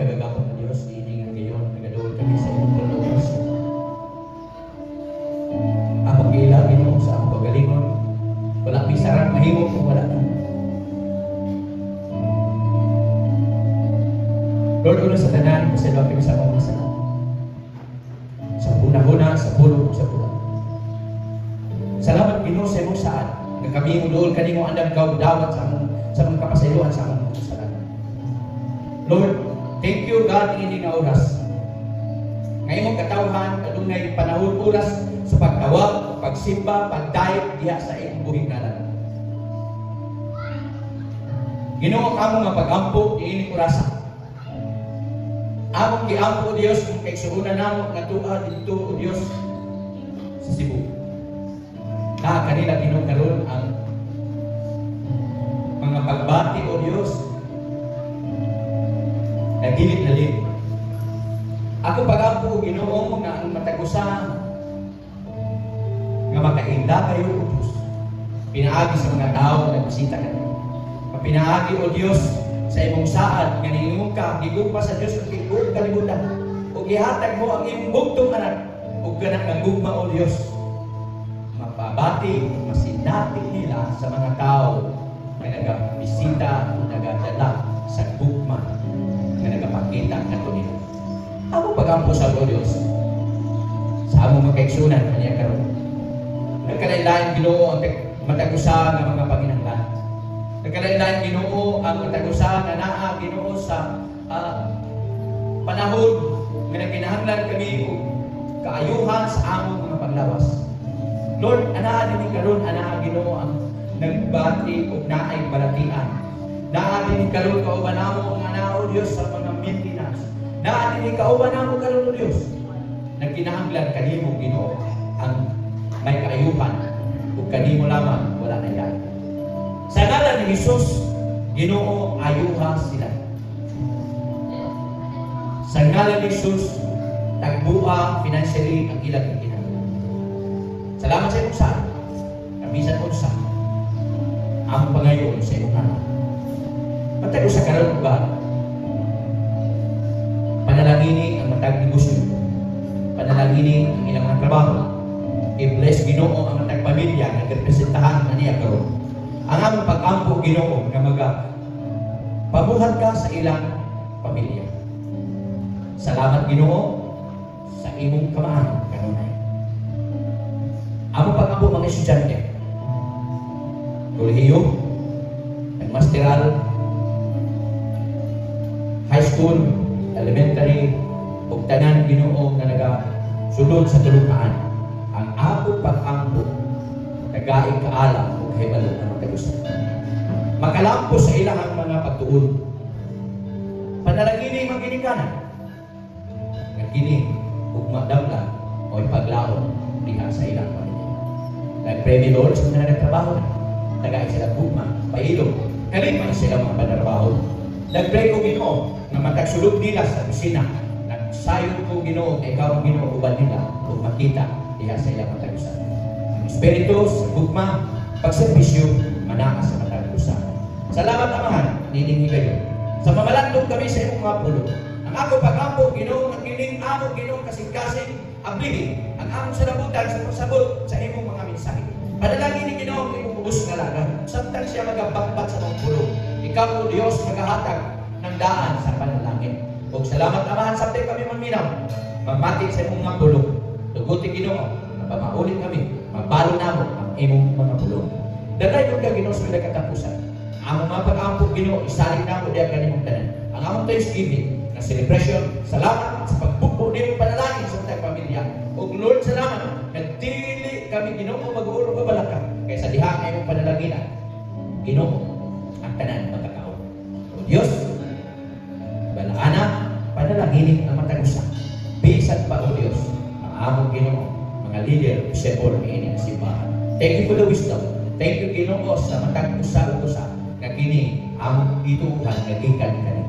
Kagagahom nga Dios, ini nga gayon, nagaduol kami sa imong trono of mercy. Among giila, Ginoo, sa among kagalingon, wala mi sarang mahimo kung wala ka. Lord, una sa tanan, pasayloa kami sa among mga sala. Sa hunahuna, sa pulong, sa buhat. Salamat, Ginoo, sa imong saad nga kami moduol kanimo andam kaw dawat sa among kapasayloan sa among mga kasalanan. Lord, thank you God ini nga oras. Nga imong katawhan kadunay panahon oras sa pagtawag, pagsimba, pagdayeg diha sa imong buhing ngalan. Ginoo, kamo nga pag-ampo niining orasa. Among giampo, Dios, kung kaigsuonan namo nga tuwa didto, o Dios, sa Cebu. Na kanila, Ginoo, karon ang mga pagbati, o Dios, nagilid na lid. Ako pag-ampo, o Ginoo, nga ang matag usa nga makaila kayo, o Dios, pinaagi sa mga tao nga nagbisita kanimo. Pinaagi, o Dios, sa imong saad nga niingon ka, gigugma sa Dios ang tibuok kalibutan ug gihatag mo ang imong bugtong anak, ug kana nga gugma, o Dios, mapabati, masinati nila sa mga tao nga nagabisita o nagadala sa gugma nga nagapakita ngadto nila. Ako pagampo sa o Dios sa among mga kaigsuonan kaniya karon. Nagkalain-lain, Ginoo, ang matag usa nga mga panginahanglan. Nagkalain-lain, Ginoo, ang matag usa nga naa, Ginoo, sa panahon nga nagkinahanglan kami og kaayuhan sa among mga paglawas. Lord, anaa dinhi karon, anaa, Ginoo, ang nagbati og naay balatian. Naa dinhi karon kauban namo nga naa, o Dios, sa mga maintenance. Naa dinhi kauban namo karon, o Dios. Nagkinahanglan kanimo, Ginoo, ang may kaayuhan ug kanimo lamang wala na yan. Sa ngalan ni Jesus, Ginoo, ayuha sila. Sa ngalan ni Jesus, tagbua financially ang ilang kinahanglan. Salamat sa imong saad. Kabisan unsa ang pangayon sa imong ngalan. Matag usa karon ba? Panalangini ang matag negosyo. Panalangini ang ilang mga trabaho. I-bless, Ginoo, ang matag pamilya nga representahan kaniya karon. Ang among pag-ampo, Ginoo, nga maga pabuhat ka sa ilang pamilya. Salamat, Ginoo, sa imong kamaayo kanunay. Among pag-ampo mga estudyante, kolehiyo, nagmasteral, high school, elementary, ug tanan, Ginoo, nga nagasulod sa tulunghaan. Ang akong pag-ampo, tagaig kaalam ug kahibalo ang matag usa. Makalampo sa ilang ang mga pagtuon. Panalangini mga ginikanan nga kini ugma damla o ipaglaon diha sa ilang pamilya. Nag-pray mi, Lord, sa mga nagtrabaho na. Tagaig sila gugma, pailog, kalipay sila mga panarbaho. Nag-pray ko, Ginoo, nga matag sulod nila sa opisina. Nagsayod ko, Ginoo, kay ikaw ang Ginoo uban nila ug makita diha sa ilang matag usa. Ang espiritu sa gugma, pagserbisyo, manaa sa matag usa. Salamat, Amahan, nining higayon. Sa mamalandong kami sa imong mga pulong. Ang ako pag-ampo, Ginoo, nga kining amo, Ginoo, kasing-kasing ablihi ang among salabutan sa pagsabot sa imong mga mensahe. Panalangin ni Ginoo ang imong ubos nga lagan. Samtang siya magabatbat sa mga pulong, ikaw, O Dios, magahatag ng daan sa panalangin. Ug salamat, Amahan, samtang kami maminaw, mamati sa imong mga pulong. Tuguti, Ginoo, nga pamaulit kami, mabalo namo ang imong mga pulong. Dalay ka, Ginoo, sa katapusan. Ang among mga pag-ampo, Ginoo, isalig namo diha kanimong tanan. Ang among thanksgiving na celebration, salamat sa pagbukbo nimong panalangin sa matag pamilya. Ug Lord, salamat nga dili kami, Ginoo, mag-uuro kabalaka kay sa diha nga imong panalanginan, Ginoo, ang tanan magkakaon. O Dios, balaana, panalanginin ang matag usa. Bisan pa, O Dios, ang among, Ginoo, mga leader, shepherd niini nga simbahan. Thank you for the wisdom. Thank you, Ginoo, sa matag usa ug usa nga kini among gituohan nga gikan kanimo.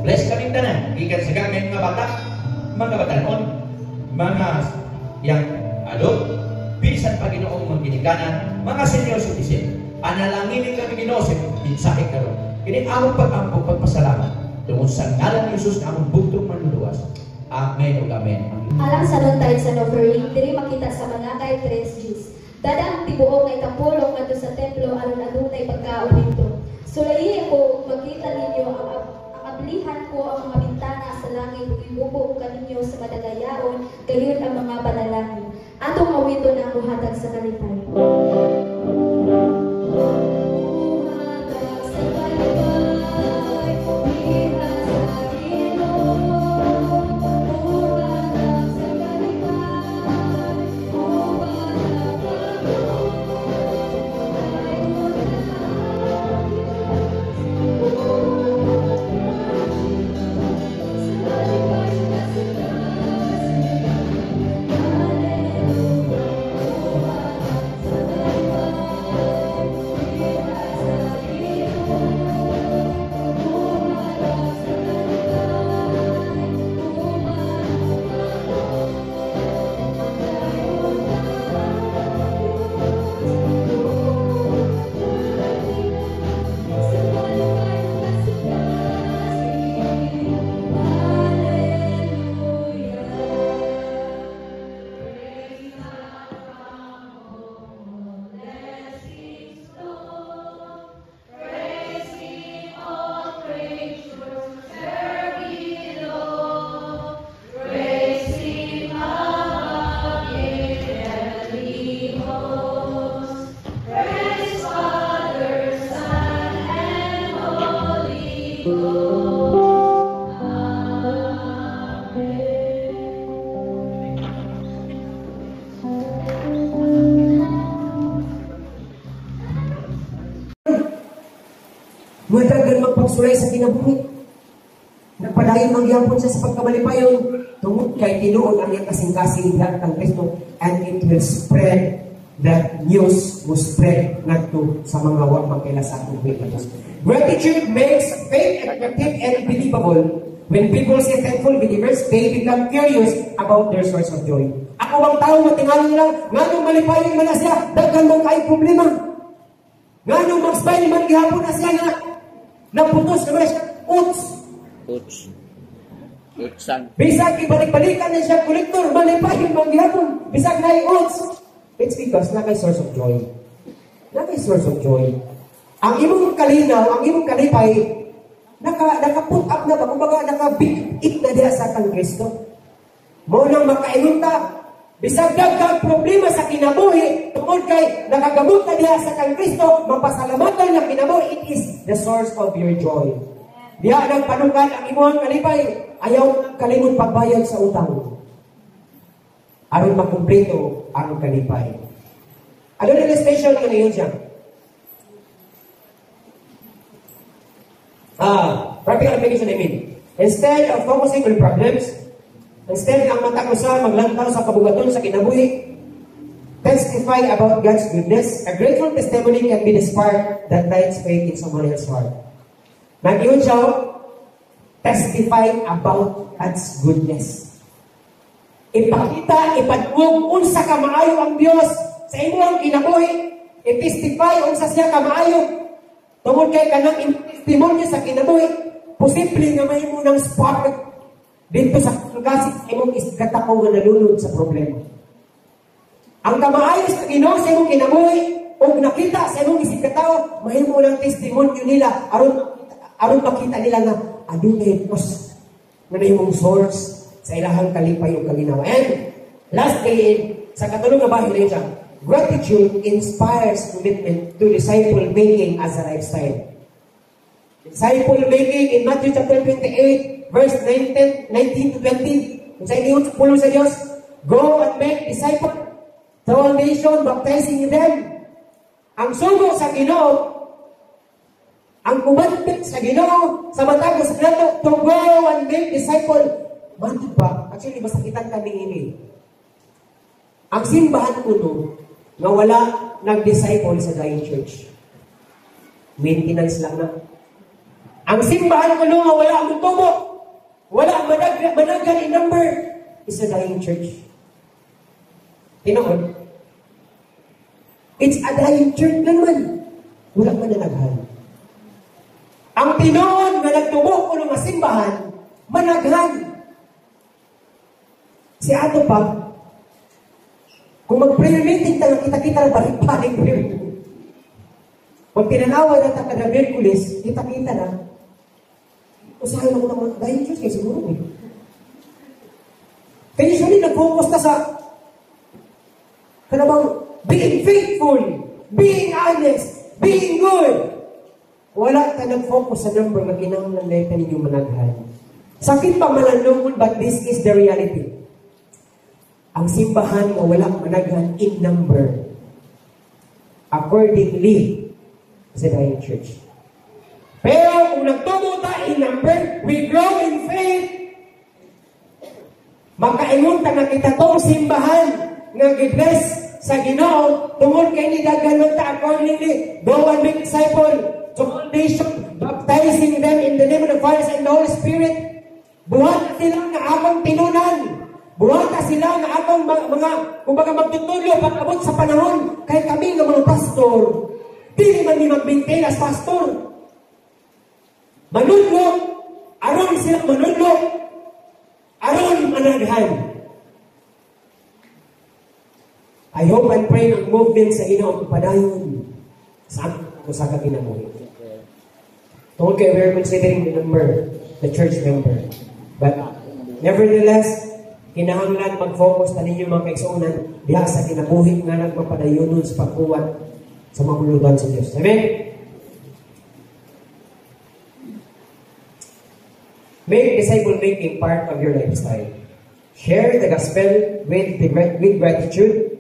Bless kami tanan, gikan sa gamay mga bata, mga batanon, mga young adult, bisan pa, Ginoo, mga ginikanan, mga senior citizen. Panalanginin kami, Ginoo, sa mensahe karon. Kini among pag-ampo, pagpasalamat. Tungod sa ngalan ni Jesus nga among bugtong manluluwas. Amen ug amen. Alang sa noontide sa offering, diri makita sa Malakay 3:10. Dada ang tibuok nga ikapulong ngadto sa templo aron adunay pagkaon didto. Sulayi ko ug makita ninyo ang ablihan ko ang mga bintana sa langit ug ibubo ko kaninyo sa madagayaon gayud ang mga panalangin. Atong awiton ang "Muhatag sa Kalipay". Muhatag sa kalipay, diha sa Ginoo. Muhatag sa kalipay, uban ang ako. Dayon ang Diyos, sa kalipay kasing-kasing. Hallelujah, muhatag sa kalipay, diha sa Ginoo. Muhatag sa kalipay, uban ang ako. Dayon ang Diyos, sa kalipay kasing-kasing. Hallelujah. Praise God from whom all blessings flow. Praise Him, all creatures here below. Praise Him above, ye heavenly hosts. Praise Father, Son, and Holy Ghost. Amen. Nga daghan magpagsulay sa kinabuhi. Nagpadayon man gihapon siya sa pagkamalipayon tungod kay tinuod ang iyang kasing-kasing diha kang Kristo, and it will spread, that news will spread ngadto sa mga wa makaila sa atong buhi nga Diyos. Gratitude makes faith attractive and believable. When people see thankful believers, they become curious about their source of joy. Ako bang tao matingali nila, nganong malipayon man na siya, daghan man kay problema. Nganong mag-smile man gihapon na siya nga naputos naman siya, uts. Uts. Utsan. Bisag ibalik-balikan na siya kolektor, malipayon man gihapon. Bisag na uts. It's because naa kay source of joy. Naa kay source of joy. Ang imong kalinaw, ang imong kalipay, naka put up na ba? Kumbaga, naka-big it na diha sa kang Kristo. Mao nang makaingon ta, bisag daghang problema sa kinabuhi, tungod kay nakagamot na diha sa kang Kristo, mapasalamatan na kinabuhi, it is the source of your joy. Diha nagpanungkad ang imong kalipay, ayaw kalimot pagbayad sa utang. Aron makumpleto ang kalipay. Ano na special nga ngayon siya? Practical application, I mean. Instead of focusing on problems, instead ang mata ko sa maglantaw sa kabugaton sa kinabuhi, testify about God's goodness. A grateful testimony can be the spark that lights faith in someone else's heart. Nag-iyon siya, testify about God's goodness. Ipakita, ipadungog, unsa ka maayo ang Dios sa imong kinabuhi. I-testify unsa siya ka maayo. Tungod kay kanang testimonyo sa kinabuhi, posible nga mahimo ng spark dito sa kasi imong iskatako nga nalunod sa problema. Ang kamaayo sa Ginoo sa imong kinabuhi ug nakita sa imong isig katao, mahimo ng testimonyo nila aron makita nila nga adunay Dios nga nahimong source sa ilahang kalipay ug kalinaw. And lastly, sa katulong nga bahin na siya, gratitude inspires commitment to disciple making as a lifestyle. Disciple making in Matthew chapter 28, verse 19 to 20. Kung sa inyo, pulong sa Diyos, "Go and make disciple to all nation, baptizing them." Ang sugo sa Ginoo, ang commandment sa Ginoo, sa matag sa nato, to go and make disciple. Mantod ba? Actually, masakitan kami ini. Ang simbahan kuno, nga wala nag-disciple sa dying church. Maintenance lang na. Ang simbahan kuno nga wala ang tubo, wala managhan in number, is a dying church. Tinuod. It's a dying church na naman. Wala man nanaghan. Ang tinuod nga nagtubo kuno nga simbahan managhan. Si ato pa, kung mag-prayer meeting ta, kita-kita na balik-balik prayer meeting. Pag tinanawa na ta kada Miyerkules, kita-kita na. Usahay na ko ng mga dahil Diyos, kay siguro eh. Kaya usually, nag-focus ta sa kanabang being faithful, being honest, being good. Wala ka nag-focus sa number nga kinahanglan na ninyo managhan. Sakit pa malandungon, but this is the reality. Ang simbahan nga wala managhan in number, accordingly, sa dying church. Pero kung nagtubo ta in number, we grow in faith. Makaingon ta nga kita tong simbahan nga gi-bless sa Ginoo tungod kay ni daghan ta accordingly. Go and make disciple to all nations, baptizing them in the name of the Father and the Holy Spirit. Buhat sila nga akong tinunan. Buhat sila nga akong mga kumbaga magtutudlo pag-abot sa panahon kay kami nga mga pastor. Dili man ni mag-maintain as pastor. Manudlo, aron sila manudlo, aron managhan. I hope and pray ang movement sa Ginoo padayon sa among usa ka kinabuhi. Tungod kay we are considering the number, the church member. But nevertheless, kinahanglan mag-focus na ninyo, mga kaigsuonan, diha sa kinabuhi nga nagmapadayonon sa pagkuwat sa mga bulutan sa Diyos. Amen? Make disciple making part of your lifestyle. Share the gospel with gratitude.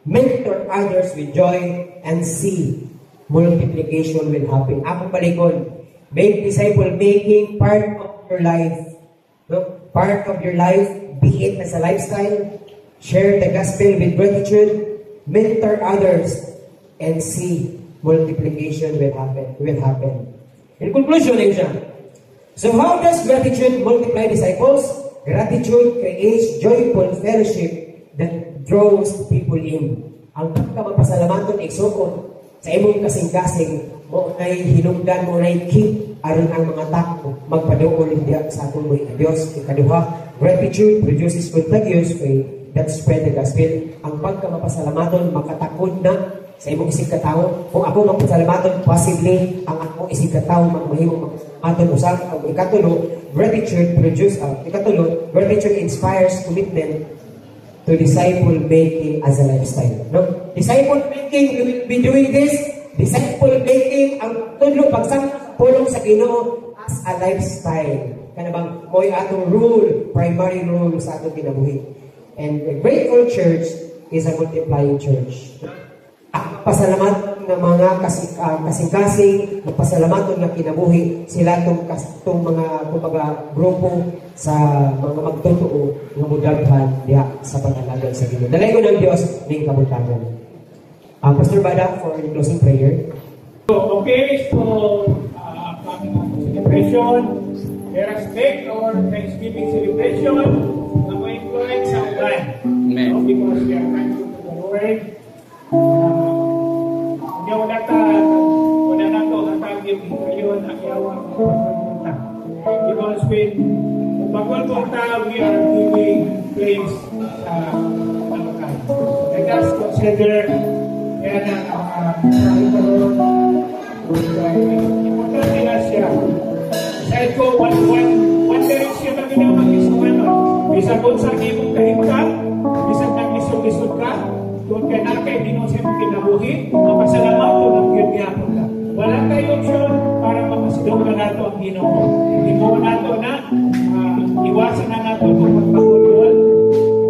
Mentor others with joy and see multiplication will happen. Ako palikon, make disciple making part of your life. No? Part of your life, be it as a lifestyle. Share the gospel with gratitude. Mentor others and see multiplication will happen. Will happen. In conclusion, siya. So how does gratitude multiply disciples? Gratitude creates joyful fellowship that draws people in. Ang pagka mapasalamaton, igsuon, sa imong kasing-kasing, mo nay hinungdan, mo nay keep aron ang mga tao magpaduol diha sa atong buhi nga Dios. Ikaduha, gratitude produces contagious faith that spread the gospel. Ang pagka mapasalamaton makatakod na sa imong isig katawo. Kung ako magpasalamaton, possibly ang akong isig katawo magmahimong magpasalamaton usab. Ang ikatulo, gratitude inspires commitment to disciple making as a lifestyle. No? Disciple making, we will be doing this. Disciple making, ang tudlo pagsangkap pulong sa Ginoo as a lifestyle. Kana bang mo'y atong rule, primary rule sa atong kinabuhi. And a grateful church is a multiplying church. Ang pasalamat ng mga kasing-kasing, mapasalamaton nga kinabuhi sila tong mga kumbaga grupo sa mga magtotoo nga mudaghan diha sa pag-alagad sa Ginoo. Dalaygon ng Dios ning kabuntagon. Pastor Bada for the closing prayer. So, okay, so aming celebration, let us make our Thanksgiving celebration na may influence sa uban. Amen. No, because we are thankful to the Lord. Hindi wala ta, wala na to hatag yung ngayon ang yawa ng pagpunta. Because when pagpunta, we are giving praise sa Alakay. Let us consider kaya na ang importante na siya. Sa ko, one direction na ginawa mag-isuman. Bisag kung sa imong kahimtang, bisag nag-isog-isog ka, kung kay na kay Ginoo sa imong kinabuhi, mapasalamat ko ng gyud gihapon ka. Wala kay option para mapasidong nato ang Ginoo. Hindi mo nato na iwasan na nato kung magpagulgol.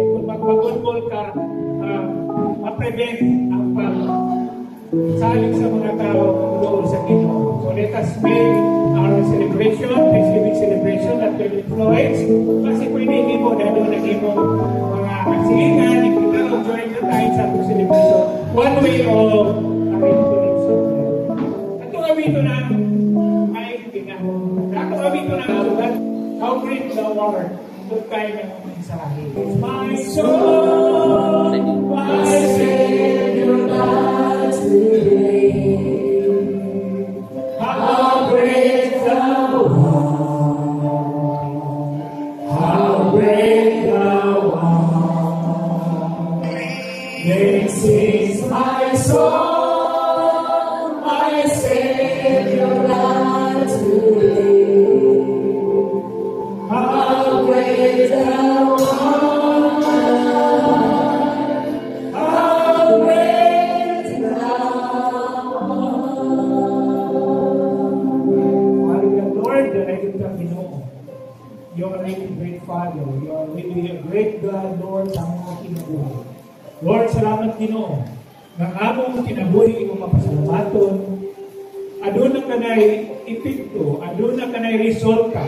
Kung magpagulgol ka, ma-prevent ang pagsalig sa mga tao doon sa Ginoo. So let us make our celebration, Thanksgiving celebration that will influence kasi pwede mo dahil na imo mga kasilingan, ikita join na tayo sa atong celebration. One way of influence. Atong awito na ay tinahon. Atong awito na ang "How Great Thou Art." Ito tayo ng mensahe. My soul, my Savior, God today. How great thou art. Father. You are really a great God, Lord, sa among kinabuhi. Lord, salamat, Ginoo. Nga among kinabuhi imong mapasalamaton. Aduna kanay epekto, aduna kanay resulta.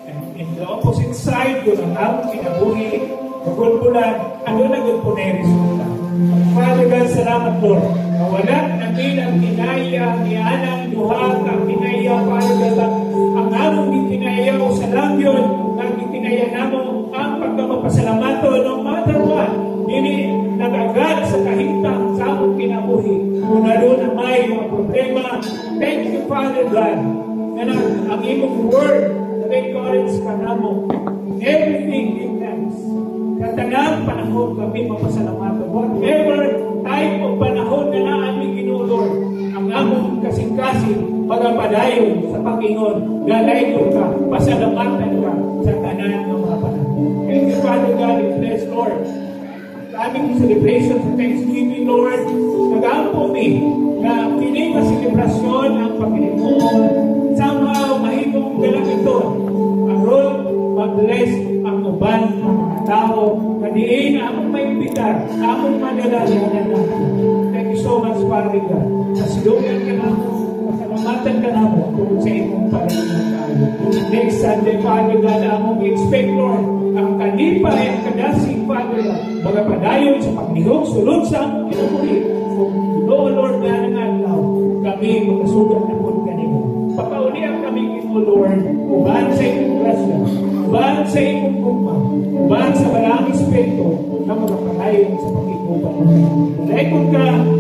And in the opposite side, kung ang among kinabuhi, magulbulan, aduna gud po na resulta. Father God, salamat, Lord. Na wala na ang kinaya ni anang duha ka kinaya, Father God, ang among gikinaya o sa lang yun, nga gikinaya namo ang pagkamapasalamato no matter what, dili nag-agad sa kahimtang sa among kinabuhi. Kung aduna may mga problema, thank you, Father God, nga ang imong word nag-encourage ka namo. In everything, give thanks. Sa tanang panahon kami mapasalamato. Whatever type of panahon na naa mi, Ginoo Lord, ang among kasing-kasing magapadayon sa pag-ingon, dalaygon ka, pasalamatan ka sa tanan ng mga panahon. Thank you, Father God, and bless, Lord. Sa aming celebration sa Thanksgiving, Lord, nag-ampo mi na kini nga selebrasyon ang Panginoon somehow mahimong galamiton aron mag-bless ang uban ng mga tao na diin among maimbitar, among madala nato. Thank you so much, Father God. Pasidunggan ka namo, pasalamatan ka namo tungod sa imong pagiging kaayo. Next Sunday, Father God, among expect, Lord, ang kalipay, ang kadasig, Father God, magapadayon sa paglihok, sulod sa among kinabuhi. Kung Ginoo, Lord, nga ng adlaw, kami makasugat na po kanimo. Papaulian kami, Ginoo, Lord, uban sa imong grasya, uban sa imong gugma, uban sa Balaang Espiritu na magapadayon sa pag-iguban. Dalaygon ka.